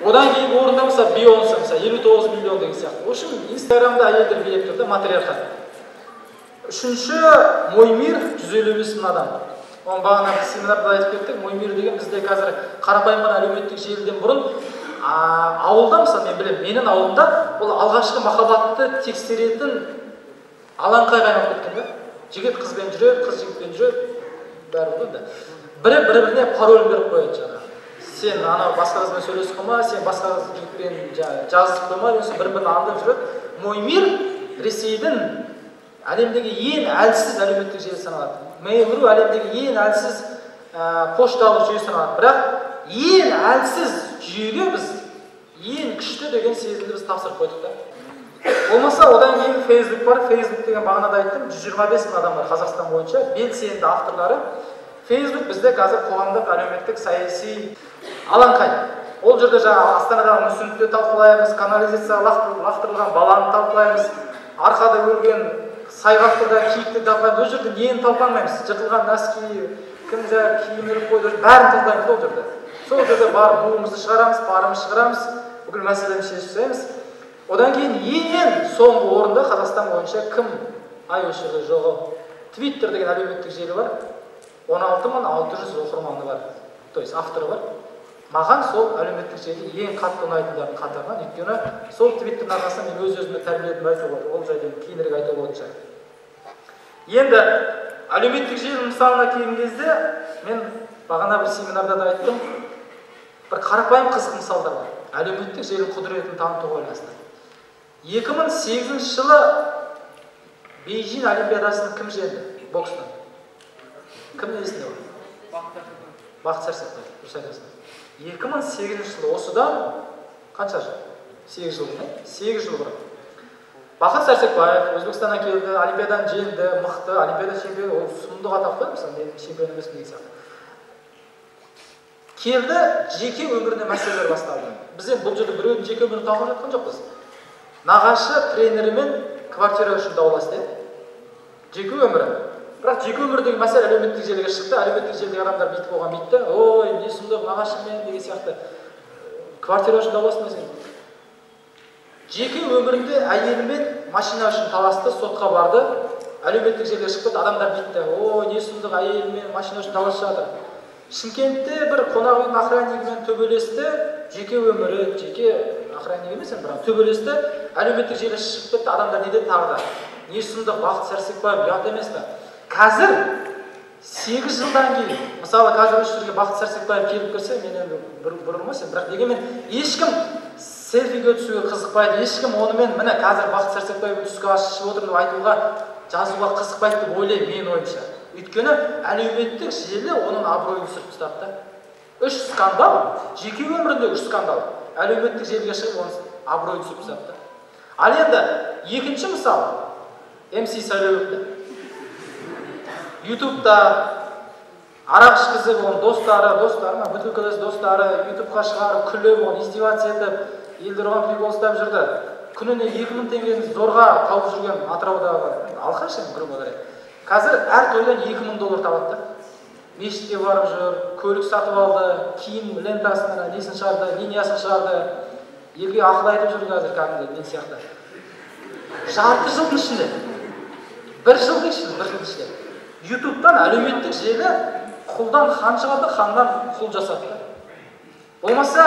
Одан кейінгі орында мысалы Бейонсе, мысалы 59 миллион деген сияқты. В общем, Инстаграмда әйелдер билеп тұр да, матриархат. Үшінші Мой мир, 155 мың адам. Оның бағана біз семинарда айтып кеттік, Мой мир деген бізде қазір қарапайым ғана әлеуметтік желіден бұрын ауылда, мысалы мен білемін, менің ауылымда ол алғашқы махаббатты тексеретін алаңқайға айналып кеткен да. Жігіт қызбен жүреді, қыз жігітпен жүреді, бәрі ғой да. Бірі бір-біріне пароль беріп қояды жаңағы. Сен анау басқа қызбен сөйлесіп қойма, сен басқа жігітпен жазысып қойма, деген бір-бірін аңдып жүреді. Мой мир Ресейдің әлемдегі ең әлсіз әлеуметтік желі саналады. Mail.ru әлемдегі ең әлсіз пошталық жүйе саналады. Бірақ ең әлсіз жүйеге біз ең күшті деген сезімді біз тапсырып қойдық та. Болмаса одан кейін Facebook бар. Facebook деген бағанада айттым, 125 мың адам бар Қазақстан бойынша, белсенді авторлары. Facebook бізде қазір қоғамдық, әлеуметтік, саяси алаңқай. Ол жерде жаңа Астанадағы мүсінді талқылаймыз, канализацияға лақтырылған баланы талқылаймыз, арқада өлген сайғақты да, киікті талқылаймыз. Ол жерде нені талқыламаймыз? Жыртылған носки, кім жаңа киім іліп қойды, бәрін талқылаймыз ол жерде. Сол жерде бар буымызды шығарамыз, барымызды шығарамыз, бүкіл мәселені шешіп тастаймыз. Одан кейін ең соңғы орында Қазақстан бойынша кім ай осы жерде жоғы? Твиттер деген әлеуметтік желі бар. 16 600 оқырманы бар, то есть авторы бар. Маған сол әлеуметтік желі ең қатты ұнайтындардың қатарынан, өйткені сол твиттердің арқасында мен өз өзімді тәрбиеледім айтуға болады. Ол жайлы кейінірек айтуға болатын шығар. Енді әлеуметтік желінің мысалына келген кезде мен бағана бір семинарда да айттым, бір қарапайым қызық мысалдар бар. Әлеуметтік желінің құдіретін танытуға байланысты. 2008 жылы Бейжің олимпиадасын кім жеңді бокстан? Кім есінде бар? Бақыт Сәрсекбаев, дұрыс айтасың. 2008 жылы, осыдан қанша жыл? 8 жыл, 8 жыл бұрын. Бақыт Сәрсекбаев Өзбекстаннан келді, олимпиаданы жеңді, мықты, олимпиада чемпионы, ол сұмдық атақ қой, мысалы мен чемпион емеспін деген сияқты. Келді, жеке өміріне мәселелер басталды. Біз енді бұл жерде біреудің жеке өмірін талқылап жатқан жоқпыз. Нағашы тренерімен квартира үшін дауласты, жеке өмірі. Бірақ жеке өмірдегі мәселе әлеуметтік желіге шықты, әлеуметтік желідегі адамдар бүйтіп оған бүйтті, ой, не сұмдық, нағашыммен деген сияқты. Квартира үшін дауластың сен. Жеке өмірінде әйелімен машина үшін таласты, сотқа барды, әлеуметтік желіге шықты, адамдар бүйтті, ой, не сұмдық, әйелімен машина үшін таласып жатыр. Шымкентте бір қонақ үйдің охраннигімен төбелесті, жеке өмірі, жеке охранник емес енді, бірақ төбелесті, әлеуметтік желіге шығып кетті, адамдар не деді тағы да? Не сұмдық, Бақыт Сәрсекбаев ұят емес пе? Қазір 8 жылдан кейін, мысалы қазір осы жерге Бақыт Сәрсекбаев келіп кірсе, мен енді бұрылмас едім, бірақ дегенмен ешкім селфиге түсуге қызықпайды, ешкім онымен міне қазір Бақыт Сәрсекбаев түскі ас ішіп отыр деп айтуға, жазуға қызықпайды деп ойлаймын менің ойымша. Өйткені әлеуметтік желі оның абыройын түсіріп тастады да. 3 скандал, жеке өмірінде 3 скандал, әлеуметтік желіге шығып оның абыройын түсіріп тастады да. Ал енді екінші мысал, МС Сәлеуов. Ютубта арақ ішкізіп, оның достары, бөтелкелес достары ютубқа шығарып, күліп, оны издеваться етіп, елдер оған прикол ұстап жүрді. Күніне 2000 теңгені зорға тауып жүрген Атыраудағы алқаш енді, грубо говоря. Қазір әр тойдан 2000 доллар табады да. Мешітке барып жүр, көлік сатып алды, киім лентасын, несін шығарды, линиясын шығарды. Елге ақыл айтып жүр қазір кәдімгідей мен сияқты. Жарты жылдың ішінде, бір жылдың ішінде, бір жылдың ішінде Ютубтан әлеуметтік желі құлдан хан шығарды, ханнан құл жасады. Болмаса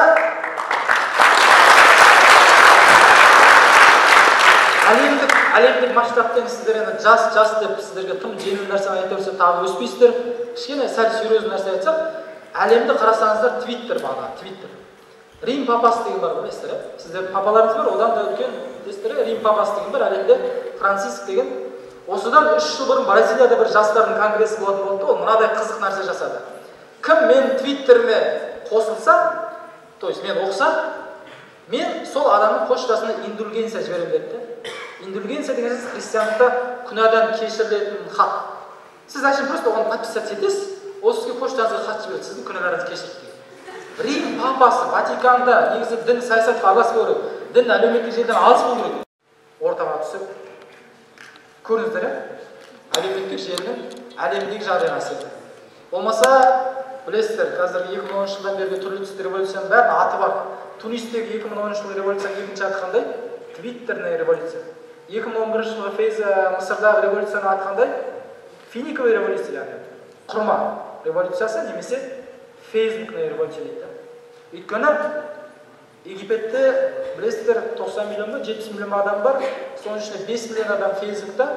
әлемдік масштабтен сіздер енді жас деп сіздерге тым жеңіл нәрсені айта берсе тағы өспейсіздер. Кішкене сәл серьезный нәрсе айтсақ, әлемді қарасаңыздар Твиттер бағана, Твиттер. Рим папасы деген бар, білесіздер, ә? Сіздердің папаларыңыз бар, одан да үлкен білесіздер, Рим папасы деген бар, әлемде Франциск деген. Осыдан 3 жыл бұрын Бразилияда бір жастардың конгресі болатын болды, ол мынадай қызық нәрсе жасады. Кім мен Твиттеріме қосылса, то есть мен оқыса, мен сол адамның почтасына индульгенция жіберемін деді. Индульгенция деген сөз христиандықта күнәдан кешірілетін хат. Сіз әшейін просто оған подписаться етесіз, ол сізге почтаңызға хат жібереді, сіздің күнәларыңызды кешірді деген. Рим папасы Ватиканда негізі дін саясатқа араласпау керек, дін әлеуметтік желіден алыс болу керек. Ортаға түсіп көрдіңіздер, ә? Әлеуметтік желінің әлемдік жағдайға әсері. Болмаса Білесіздер, қазіргі 2010 жылдан бергі түрлі түсті революцияның бәрінің аты бар. Тунистегі 2010 жылғы революцияның екінші аты қандай? Твиттерная революция. 2011 жылғы Мысырдағы революцияның аты қандай? Финиковая революция, яғни құрма революциясы немесе фейсбукная революция дейді. Өйткені Египетте, білесіздер, 90 миллион ба, 70 миллион адам бар, соның ішінде 5 миллион адам Фейсбукта,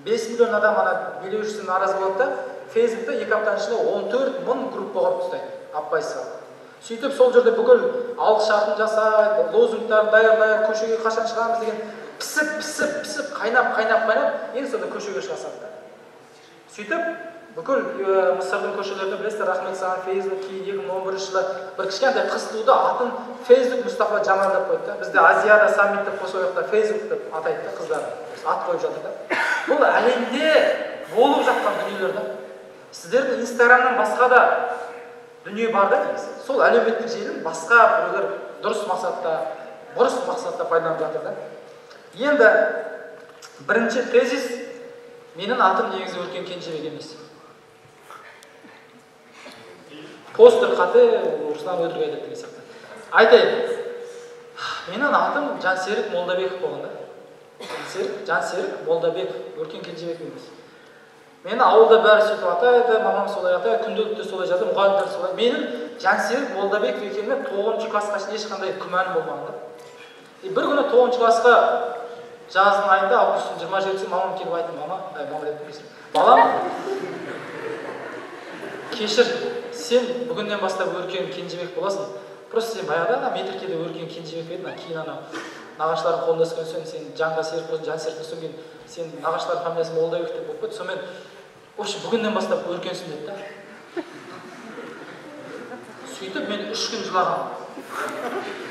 5 миллион адам ана билеушісіне наразы болады да, Фейсбукта 2 аптаның ішінде 14 мың группа құрып тастайды, аппай салып. Сөйтіп сол жерде бүкіл алғы шартын жасайды, лозунгтарын даярлайды, көшеге қашан шығамыз деген пісіп, пісіп, пісіп, қайнап, қайнап, қайнап, ең соңында көшеге шыға салды. Сөйтіп бүкіл Мысырдың көшелерінде, білесіздер, рахмет саған Фейсбук, кейін 2011 жылы бір кішкентай қыз туды, атын Фейсбук Мұстафа Жамал деп қойды да. Бізде Азияда саммит деп қосып жақта Фейсбук деп атайды да, қыздарды ат қойып жатыр да. Бұл әлемде болып жатқан дүниелер да. Сіздердің Инстаграмнан басқа да дүние бар да негізі. Сол әлеуметтік желінің басқа біреулер дұрыс мақсатта, бұрыс мақсатта пайдаланып жатыр да. Енді бірінші тезис, менің атым негізі Өркен Кенжебек емес. Постер қате, Руслан өтірік айтады деген сияқты. Айтайын, менің атым Жансерік Молдабеков болған да. Жансерік Молдабеков, Өркен Кенжебек емес. Мені ауылда бәрі сөйтіп атайды, мамам солай атайды, күнделікті солай жазды, мұғалімдер солай. Менің Жансерік Молдабеков екеніме 9-шы классқа шейін ешқандай күмәнім болмаған да. Бір күні 9-шы классқа жаздың айында, августтың 27-сі мамам келіп айтты, мама, мама деп кешір. Балам, кешір, сен бүгіннен бастап Өркен Кенжебек боласың. Просто сен баяғыда ана метрикеде Өркен Кенжебек едің, кейін ана нағашылардың қолында өскен соң сен жанға серік болдың, жан серік болсаң кейін сен нағашылардың фамилиясы Молдабек деп болып кетті. Сонымен, в общем, бүгіннен бастап Өркенсің деді да. Сөйтіп мен 3 күн жылағанмын.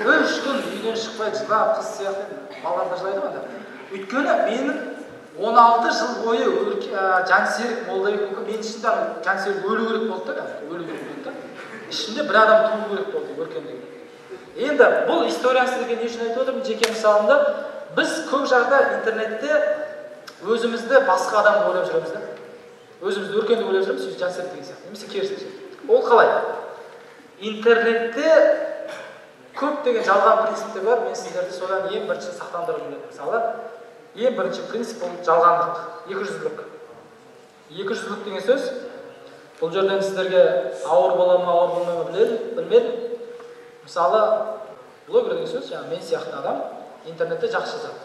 3 күн үйден шықпай жылап, қыз сияқты балалар да жылайды ғой. Өйткені менің 16 жыл бойы Жансерік Молдабек, мен ішінде Жансерік өлу керек болды да, өлу керек болды да. Ішінде бір адам туу керек болды Өркен деген. Енді бұл историяны сіздерге не үшін айтып отырмын, жеке мысалымда біз көп жағда интернетте өзімізді басқа адам ойлап жүреміз да. Өзімізді Өркен деп ойлап жүреміз, сөйтіп Жансерік деген сияқты, немесе керісінше. Ол қалай? Интернетте көптеген жалған принциптер бар, мен сіздерді содан ең бірінші сақтандырғым келеді. Мысалы, ең бірінші принцип ол жалғандық, екіжүзділік. Екіжүзділік деген сөз, бұл жерден сіздерге ауыр бола ма, ауыр болмай ма білмедім. Мысалы, блогер деген сөз, жаңағы мен сияқты адам интернетте жақсы жазады.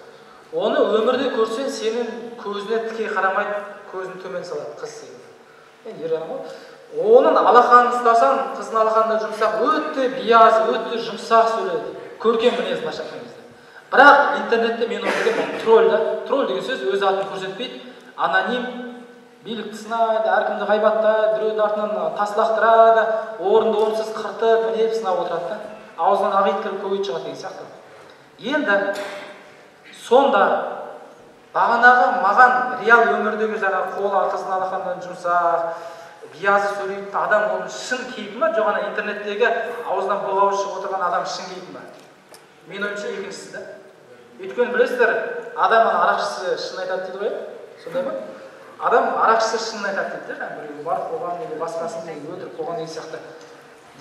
Оны өмірде көрсең, сенің көзіне тіке қарамайды, көзін төмен салады, қыз секілді. Мен ер адам ғой. Оның алақанын ұстасаң, қыздың алақанында жұмсақ, өте биязы, өте жұмсақ сөйлейді. Көркем мінез былайша айтқан кезде. Бірақ интернетте мен оны білемін, тролль да. Тролль деген сөз өз атын көрсетпейді, аноним, билікті сынайды, әркімді ғайбаттайды, біреудің артынан тас лақтырады, орынды орынсыз қыртып, мінеп сынап отырады да. Аузынан ақ ит кіріп көк ит шығады деген сияқты. Енді сонда бағанағы маған реал өмірдегі жаңағы қолы қыздың алақанынан жұмсақ, биязы сөйлейтін адам оның шын кейпі ма, жоқ ана интернеттегі аузынан боғауыз шығып отырған адам шын кейпі ма? Мен ойымша екіншісі да. Өйткені білесіздер, адам ана арақ ішсе шын айтады дейді ғой, сондай ма? Адам арақ ішсе шынын айтады дейді да, жаңағы біреу барып қойған или басқасын өлтіріп қойған деген сияқты.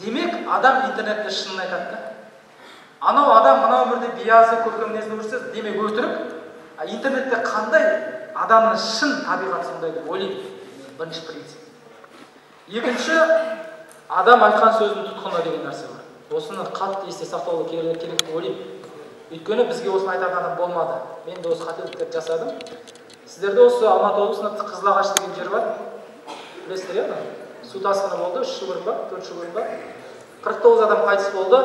Демек, адам интернетте шынын айтады да. Анау адам мына өмірде биязы, көркем мінезді көрсетсе, демек өтірік. А интернетте қандай адамның шын табиғаты сондай деп ойлаймын. Бірінші принцип. Екінші, адам айтқан сөзінің тұтқыны деген нәрсе бар. Осыны қатты есте сақтау керек деп ойлаймын. Өйткені бізге осыны айтатын адам болмады. Мен де осы қателіктерді жасадым. Сіздерде осы Алматы облысында Қызылағаш деген жер бар. Білесіздер, иә? Су тасқыны болды, 3 жыл бұрын ба, 4 жыл бұрын ба? 49 адам қайтыс болды.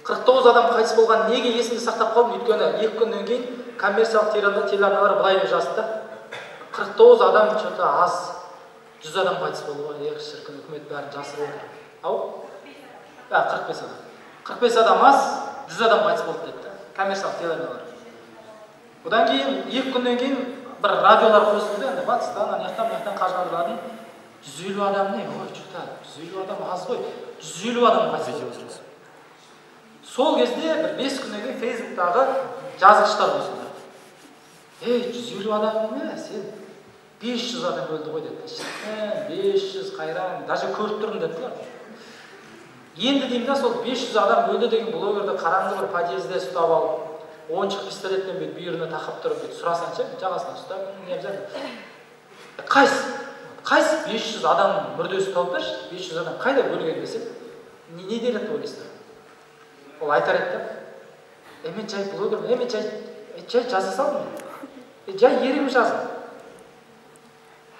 49 адам қайтыс болған неге есімде сақтап қалдым? Өйткені 2 күннен кейін коммерциялық телеарналар былай деп жазды да. 49 адам что-то аз. 100 адам қайтыс болды ғой, эх, шіркін, үкімет бәрін жасырып отыр. Ау? 45 адам. 45 адам аз, 100 адам қайтыс болды деді да. Коммерциялық телеарналар. Одан кейін 2 күннен кейін бір радиолар қосылды, енді батыстан, ана жақтан, мына жақтан қаржыландырылатын 150 адам не? Ой, что-то 150 адам аз ғой. 150 адам қайтыс болды. Сол кезде бір 5 күннен кейін Фейсбуктағы жазғыштар қосылды. Ей, 150 адам не, сен 500 адам өлді ғой деді. 500 қайран, даже көріп тұрмын деді. Енді деймін да, сол 500 адам өлді деген блогерді қараңғы бір подъезде ұстап алып, ойыншық пистолетпен бүйтіп бүйіріне тақап тұрып бүйтіп сұрасаң ше, жағасынан ұстап, не обязательно. Қайсы 500 адам мүрдесі тауып берші, 500 адам қайда өлген десем, не дер еді ойлайсыздар? Ол айтар еді да, мен жай блогермін, мен жай жаза салдым, жай ерігіп жаздым.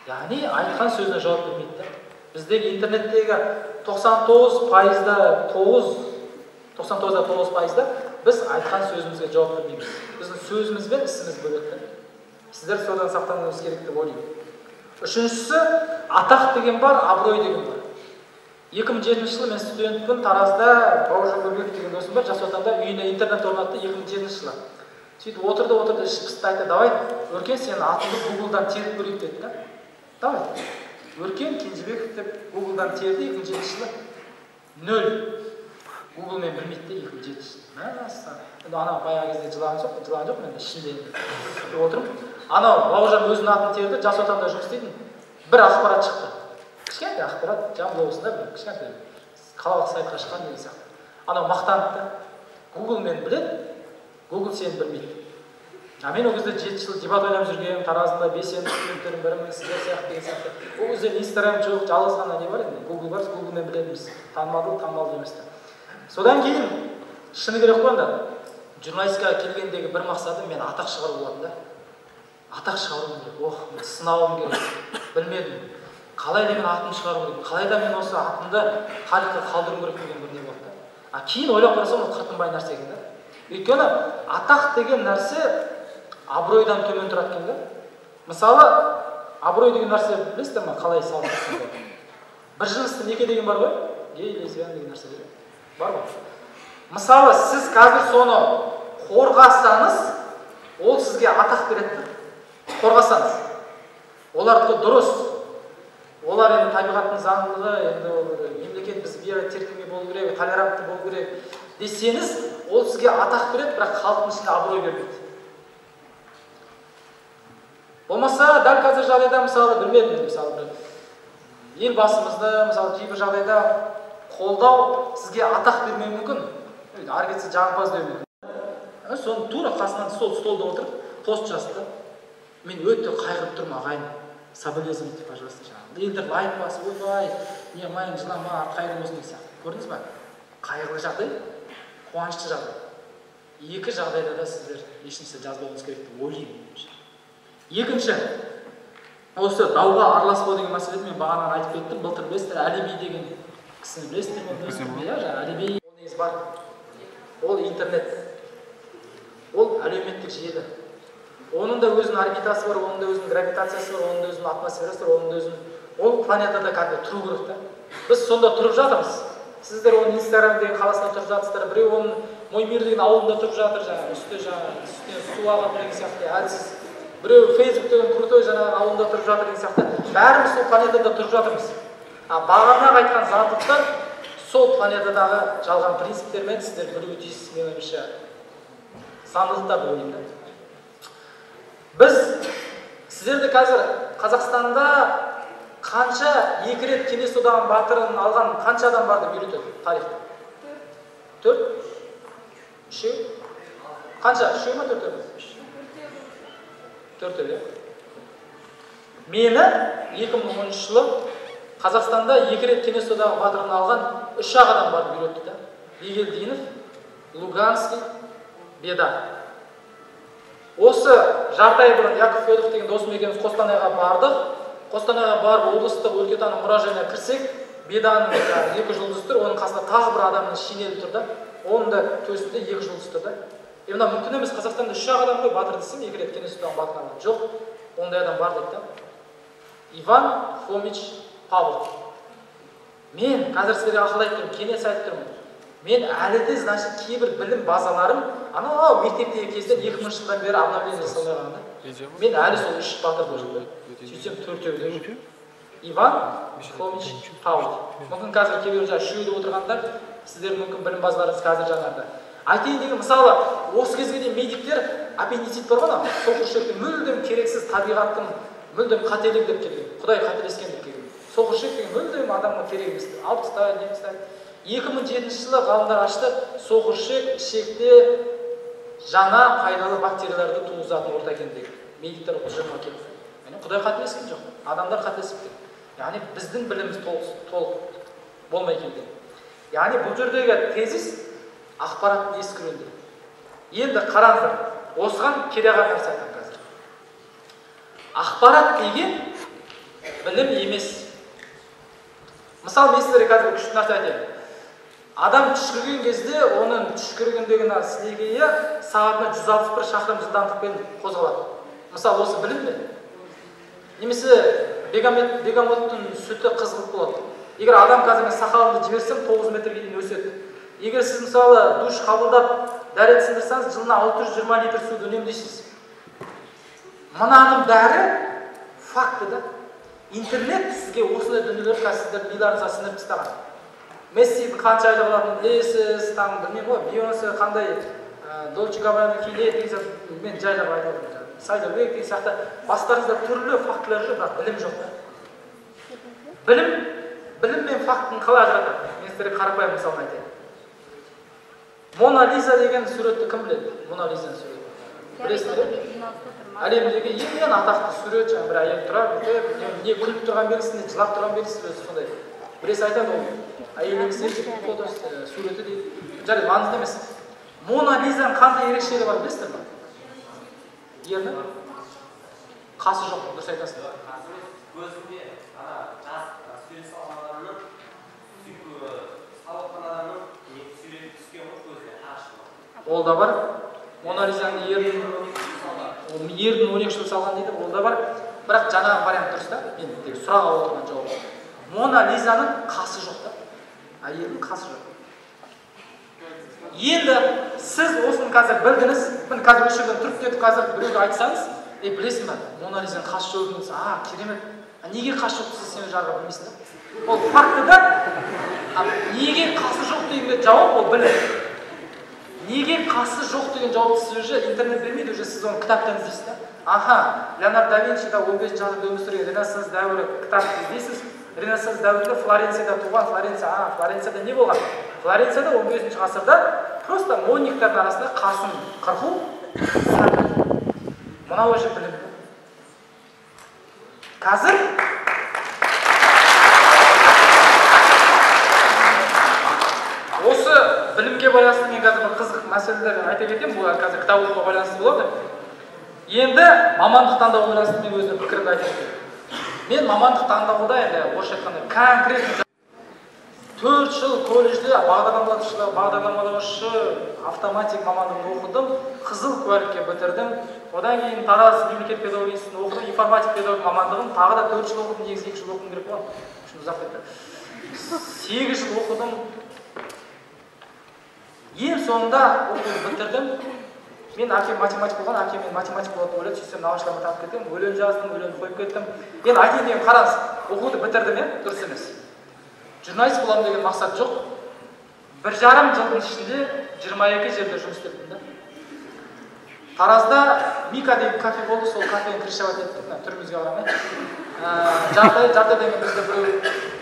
Яғни айтқан сөзіне жауап бермейді да. Біздегі интернеттегі 99%-да 99,9%-да біз айтқан сөзімізге жауап бермейміз. Біздің сөзіміз бен ісіміз бөлек та. Сіздер содан сақтануыңыз керек деп ойлаймын. Үшіншісі, атақ деген бар, абырой деген бар. 2007 жылы мен студентпін, Таразда Бауыржан Бөлбеков деген досым бар, Жас Отанда үйіне интернет орнатты 2007 жылы. Сөйтіп отырды, іш пысты айтты, давай, Өркен, сенің атыңды Гуглдан теріп көрейік деді да. Давай. Өркен Кенжебеков деп Гуглдан терді 2007 жылы. 0. Гугл мен білмейді де 2007 жылы. Мәссаған. Енді анау баяғы кезде жылаған жоқ, мен ішінде енді отырмын. Анау Бауыржан өзінің атын терді, Жас Отанда жұмыс істейтін бір ақпарат шықты. Кішкентай ақпарат, Жамбыл облысында бір кішкентай қалалық сайтқа шыққан деген сияқты. Анау мақтанды да. Гугл мен біледі, Гугл сені білмейді. А мен ол кезде 7 жыл дебат ойнап жүргенмін, Таразында белсенді студенттердің бірімін, сіздер сияқты деген сияқты. Ол кезде Инстаграм жоқ, жалғыз ғана не бар енді, Гугл бар, Гуглмен білетінбіз. Танымалды емес те. Содан кейін шыны керек қой енді, журналистикаға келгендегі бір мақсатым мен атақ шығару болатын да. Атақ шығаруым керек, ох, мен сынауым керек, білмедім. Қалай да мен атымды шығару керек, қалай да мен осы атымды тарихқа қалдыруым керек деген бір не болды да. А кейін ойлап қарасам, ол қыртынбай нәрсе екен да. Өйткені атақ деген нәрсе абыройдан төмен тұрады екен да. Мысалы, абырой деген нәрсе білесіздер ме, қалай салыстырсам болады? Бір жынысты неке деген бар ғой, гей, лесбиян деген нәрсе бар ғой. Мысалы, сіз қазір соны қорғасаңыз, ол сізге атақ береді. Қорғасаңыз. Олардікі дұрыс. Олар енді табиғаттың заңдылығы, енді ол мемлекет біз бері теркеме болу керек, толерантты болу керек десеңіз, ол сізге атақ береді, бірақ халықтың ішінде абырой бермейді. Болмаса, дәл қазір жағдайда, мысалы, білмедім, мысалы, бір елбасымызды, мысалы, кейбір жағдайда қолдау сізге атақ бермеуі мүмкін. Ары кетсе жағымпаз деуі мүмкін. Соның тура қасынан сол столда отырып, пост жазды. Мен өте қайғырып тұрмын, ағайын. Соболезновайте, пожалуйста, жаңағы. Елдер лайк басып, ойбай, не қылмайын, жылама, қайырлы болсын деген сияқты. Көрдіңіз ба? Қайғылы жағдай, қуанышты жағдай. Екі жағдайда да сіздер ешнәрсе жазбауыңыз керек деп ойлаймын. Екінші, осы дауға араласпау деген мәселені мен бағана айтып кеттім. Былтыр білесіздер, Әліби деген кісіні білесіздер ме? Иә, жаңа Әліби, ол негізі бар. Ол интернет. Ол әлеуметтік желі. Оның да өзінің орбитасы бар, оның да өзінің гравитациясы бар, оның да өзінің атмосферасы бар, оның да өзінің... Ол планетада кәдімгі тұру керек та. Біз сонда тұрып жатырмыз. Сіздер оның Инстаграм деген қаласында тұрып жатырсыздар, біреу оның Мой мир деген ауылында тұрып жатыр, жаңағы үсті жаңағы үстінен су ағады деген сияқты, әлсіз. Біреу Фейсбук деген крутой жаңағы ауылында тұрып жатыр деген сияқты. Бәріміз сол планетада тұрып жатырмыз. А бағанағы айтқан заңдылықтар сол планетадағы жалған принциптермен сіздер білуге тиіс, менің ойымша, заңдылықтар деп ойлаймын да. Біз сіздерді қазір Қазақстанда қанша екі рет Кеңес Одағының батырын алған қанша адам бар деп үйретеді тарихта? 4? 3? Қанша? 3 ма, 4 ме? 4 иә. Мені 2010 жылы Қазақстанда екі рет Кеңес Одағының батырын алған 3 адам бар деп үйретті да. Бигелдинов, Луганский, Беда. Осы жарты ай бұрын Яков Федоров деген досым екеуміз Қостанайға бардық. Қостанайға барып облыстық өлкетану мұражайына кірсек, Беданың екі жұлдызы тұр, оның қасында тағы бір адамның шинелі тұр да, оның да төсінде екі жұлдыз тұр да. Мына мүмкін емес, Қазақстанда 3 адам ғой батыр десем, екі рет Кеңес Одағының батырын алған. Жоқ, ондай адам бар дейді да. Иван Фомич Павлов. Мен қазір сіздерге ақыл айтып тұрмын, кеңес айтып тұрмын. Мен әлі де, значит, кейбір білім базаларым анау мектептегі кезден 2000 жылдан бері обновление жасалмай қалған да. Мен әлі сол 3 батыр болып. Сөйтсем 4-еуі де. Иван Фомич Павлов. Мүмкін қазір кейбір жаңа үшеуі деп отырғандар, сіздер мүмкін білім базаларыңыз қазір жаңарды. Айтайын деген, мысалы, осы кезге дейін медиктер аппендицит бар ғой, анау соқыр ішектің мүлдем керексіз табиғаттың Мүлдем қателік деп келген, Құдай қателескен деп келген. Соқыр ішек деген мүлдем адамға керек емес. Алып тастайды, не тастайды. 2007 жылы ғалымдар ашты, соқыр ішек ішекте жаңа пайдалы бактерияларды туғызатын орта екен деген. Медиктер тұжырымға келді. Яғни Құдай қателескен жоқ, адамдар қателесіп кетті. Яғни біздің біліміміз толық болмай келген. Яғни бұл жердегі тезис ақпараттың ескіруінде. Енді қараңыздар, осыған кереғар нәрсе айтамын қазір. Ақпарат деген білім емес. Мысалы, мен сіздерге қазір күшті нәрсе айтайын. Адам түшкірген кезде оның түшкіргендегі сілекейі сағатына 161 шақырым жылдамдықпен қозғалады. Мысалы, осы білім бе? Немесе бегамоттың сүті қызғылт болады. Егер адам қазір мен сақалымды жіберсем 9 метрге дейін өседі. Егер сіз мысалы душ қабылдап дәрет сындырсаңыз, жылына 620 литр суды үнемдейсіз. Мынаның бәрі факті да. Интернет сізге осындай дүниелер қазір сіздердің миларыңызға сіңіріп тастаған. Мессидің қанша айлық алатынын білесіз, там білмеймін ғой, Бейонсе қандай Дольче Габбана киінеді деген сияқты, мен жайлап айтып отырмын. Сайдабек деген сияқты бастарыңызда түрлі фактілер жүр, бірақ білім жоқ. Білім мен фактіні қалай ажыратады? Мен сіздерге қарапайым мысалын айтайын. Мона Лиза деген суретті кім біледі? Мона Лизаның суреті. Білесіздер ме? Әлемдегі ең атақты сурет, жаңа бір әйел тұрады, не күліп тұрған белгісіз, не жылап тұрған белгісіз, өзі сондай. Біресі айтады, ол әйел емес, еркектің фотосы, суреті дейді. Жарайды, маңызды емес. Мона Лизаның қандай ерекшелігі бар білесіздер ме? Ерні? Қасы жоқ, дұрыс айтасың. Көзінде ана жас сурет салған адамның, салған адамның суреті түскен ғой көзіне, ашылып. Ол да бар. Мона Лизаның ернін 12 жыл салған дейді, ол да бар. Бірақ жаңағы вариант дұрыс та, мен тек сұрап отырған жауап. Мона Лизаның қасы жоқ та. Әйелдің қасы жоқ. Енді сіз осыны қазір білдіңіз, міне қазір осы жерден тұрып кетіп қазір біреуге айтсаңыз, білесің бе, Мона Лизаның қасы жоқ екенін десе, а, керемет. А неге қасы жоқ десе, сен жарға білмейсің да. Ол факті да. Неге қасы жоқ дегенге жауап ол білім. Неге қасы жоқ деген жауапты сіз уже интернет бермейді, уже сіз оны кітаптан іздейсіз да. Аха, Леонардо да Винчи да 15 ғасырда өмір сүрген Ренессанс дәуірі кітапты іздейсіз. Ренессанс дәуірінде Флоренцияда туған, Флоренция, Флоренцияда не болған? Флоренцияда 15 ғасырда просто модниктардың арасында қасын қырқу мынау уже білім. Қазір осы білімге байланысты мен қазір бір қызық мәселелер айта кетемін, бұл қазір кітап оқуға байланысты болады. Енді мамандық таңдауға байланысты мен өзімнің пікірімді айта кетемін. Мен мамандық таңдауда енді орысша айтқанда конкретно 4 жыл колледжде бағдарламалаушы автоматик мамандығын оқыдым, қызыл куәлікке бітірдім. Одан кейін Тараз мемлекеттік педагогика институтын оқыдым, информатик педагог мамандығын тағы да 4 жыл оқыдым, негізі 2 жыл оқуым керек болған, үшін ұзақ кетті. 8 жыл оқыдым. Ең соңында оқуды бітірдім. Мен әкем математик болған, әкем мен математик болады деп ойлады, сөйтсем нағашыларыма танып кеттім, өлең жаздым, өлең қойып кеттім. Енді айтайын дегенім, қараңыз, оқуды бітірдім, дұрыс емес. Журналист боламын деген мақсат жоқ. 1,5 жылдың ішінде 22 жерде жұмыс істептім да. Таразда Мика деген кафе болды, сол кафені крышевать еттік, түрімізге қарамай. Жарты айдан кейін бізді біреу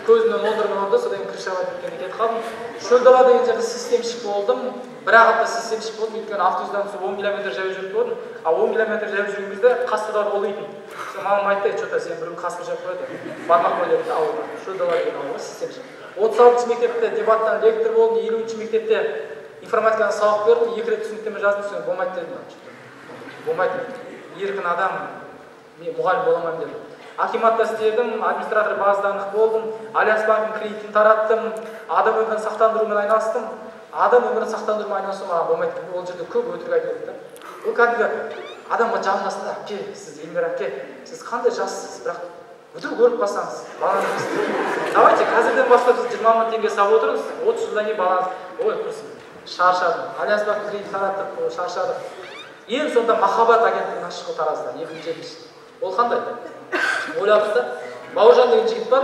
көзімнен ондырып ұрды, содан кейін крышевать еткенде кетіп қалдым. Шөлдала деген жерде системщик болдым. Бір-ақ апта системщик болдым, өйткені автобустан түсіп 10 километр жаяу жүріп көрдім. А 10 километр жаяу жүрген кезде қасқырлар олайтын. Сол мамам айтты, че-то сен біреу қасқыр жеп қояды, бармақ қой деді ауылға. Шөлдала деген ауылға системщик. 36 мектепте дебаттан лектор болдым, 50 мектепте информатикадан сабақ бердім, 2 рет түсініктеме жаздым, соны болмайды дедім. Болмайды. Еркін адам, мен мұғалім бола алмаймын дедім. Акиматта істедім, администратор база данных болдым, Альянс банктің кредитін тараттым, адам өмірін сақтандырумен айналыстым. Адам өмірін сақтандырумен айналысу маған болмайды. Ол жерде көп өтірік айтылады да. Ол кәдімгі адамға жалынасың да, әпке, сіз Эльмира әпке, сіз қандай жассыз, бірақ өтірік көріп қалсаңыз, балаңыз. Давайте қазірден бастап сіз 20 мың теңге салып отырыңыз, 30 жылдан кейін балаңыз, ой, құрсын, шаршадым. Альянс банктің кредитін тараттық, шаршадық. Ең соңында махаббат агенттігін аштық Таразда, 2007 жылы. Ол қандай? Ойладық та, Бауыржан деген жігіт бар,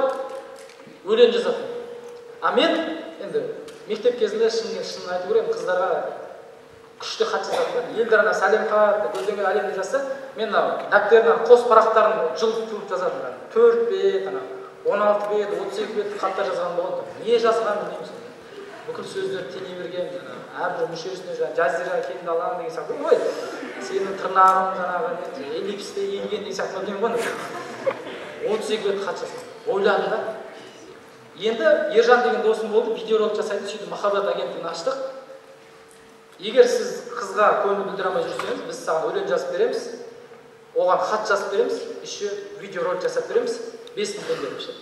өлең жазатын. А мен енді мектеп кезінде шынын айту керек, қыздарға Күшті хат жазады да. Елдер ана сәлем хат, гүлденген әлемді жазса, мен мына дәптердің қос парақтарын жұлып-жұлып жазатынмын. 4 бет, ана 16 бет, 32 бет хаттар жазған болған. Не жазғанын білмеймін сонда. Бүкіл сөздер тене берген, жаңағы әрбір мүшесіне жаңағы жазира кең далаң деген сияқты. Ой, сенің тырнағың жаңағы эллипсте иілген деген сияқты білмеймін ғой. 32 бет хат жазған. Ойладым да. Енді Ержан деген досым болды, видеоролик жасайды, сөйтіп махаббат агенттігін аштық. Егер сіз қызға көңіл білдіре алмай жүрсеңіз, біз саған өлең жазып береміз, оған хат жазып береміз, еще видеоролик жасап береміз, 5000 теңге деп ше.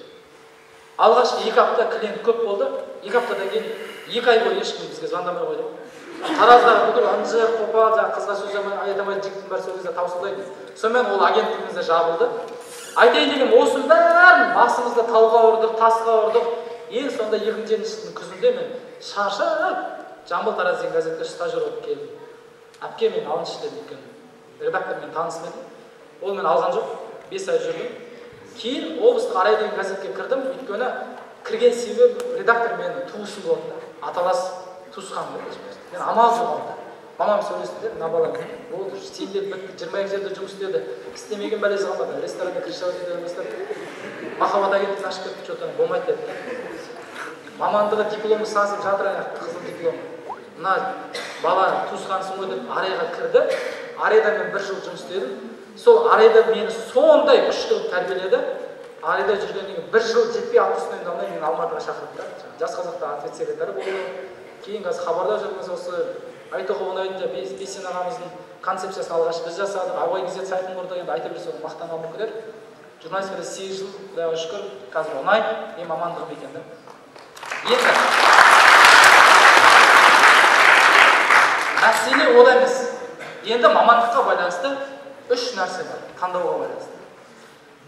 Алғашқы 2 апта клиент көп болды, 2 аптадан кейін 2 ай бойы ешкім бізге звондамай қойды. Тараздағы бүкіл ынжық, қопал, жаңағы қызға сөз айта алмайтын жігіттің бәрі сол кезде таусылдайды. Сонымен ол агенттігіміз де жабылды. Айтайын дегенім, осының бәрін басымызда талға ұрдық, тасқа ұрдық. Ең соңында 2007 жылдың күзінде мен шаршап Жамбыл Тараз деген газетке стажер болып келдім. Әпке, мен алыншы дедім, өйткені редактормен танысып едім. Ол мені алған жоқ, 5 ай жүрдім. Кейін облыстық Арай деген газетке кірдім, өйткені кірген себебім редактор менің туысым болды да, аталас туысқаным болды. Мен амал жоқ алды. Мамам сөйлесті де, мына бала болды, сендер бітті, 22 жерде жұмыс істеді, істемеген бәлесі қалмады, ресторанда крышевать ете бастап, махаббат агенттігін ашып кетті, че-то болмайды деді. Мамандығы дипломы сасып жатыр ана жақта, қызыл дипломы. Мына бала туысқансың ғой деп Арайға кірді. Арайда мен 1 жыл жұмыс істедім. Сол Арайда мені сондай күшті қылып тәрбиеледі. Арайда жүргеннен кейін 1 жыл жетпей отпускнойымды алмай мені Алматыға шақырды да. Жас қазақта ответ секретары болды. Кейін қазір хабарда жүрміз, осы Айтоқов Оңайдың Бейсен ағамыздың концепциясын алғаш біз жасадық. Абай газет сайтын құрдық, енді айта берсе мақтанған болып кетер. Журналистикада 8 жыл, Құдайға шүкір, қазір ұнайды, менің мамандығым екен да. Енді мәселе ода емес. Енді мамандыққа байланысты 3 нәрсе бар, таңдауға байланысты.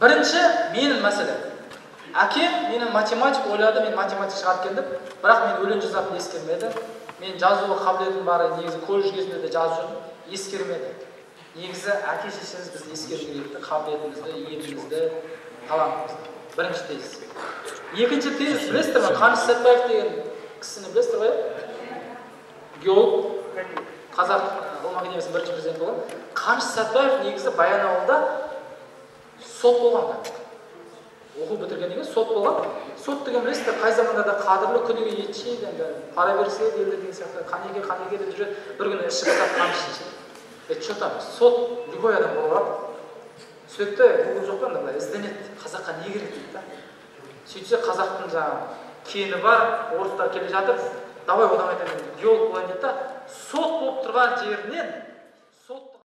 Бірінші, менің мәселем. Әкем мені математик ойлады, мен математик шығады екен деп, бірақ мен өлең жазатынын ескермеді. Мен жазуға қабілетім бар, негізі колледж кезінде де жазып жүрдім, ескермеді. Негізі әке шешеміз бізді ескеру керек ті, қабілетімізді, емімізді, талантымызды. Бірінші тезис. Екінші тезис, білесіздер ме, Қаныш Сәтбаев деген кісіні білесіздер ғой? Геолог, Қазақ ғылым академиясының бірінші президенті болған. Қаныш Сәтбаев негізі Баянауылда сот болған. Оқу бітіргеннен кейін сот болған. Сот деген білесіздер, қай заманда да қадірлі, күніге ет жейді, енді пара берсе елдер деген сияқты, қанеге, қанеге деп жүреді. Бір күні іші пысады Қаныш дейді. Че там, сот любой адам бола алады. Сөйтті, Google жоқ па, анда былай ізденеді, қазаққа не керек дейді да. Сөйтсе қазақтың жаңағы кені бар, орыстар келе жатыр, давай одан айтайын, геолог болайын дейді да. Сот болып тұрған жерінен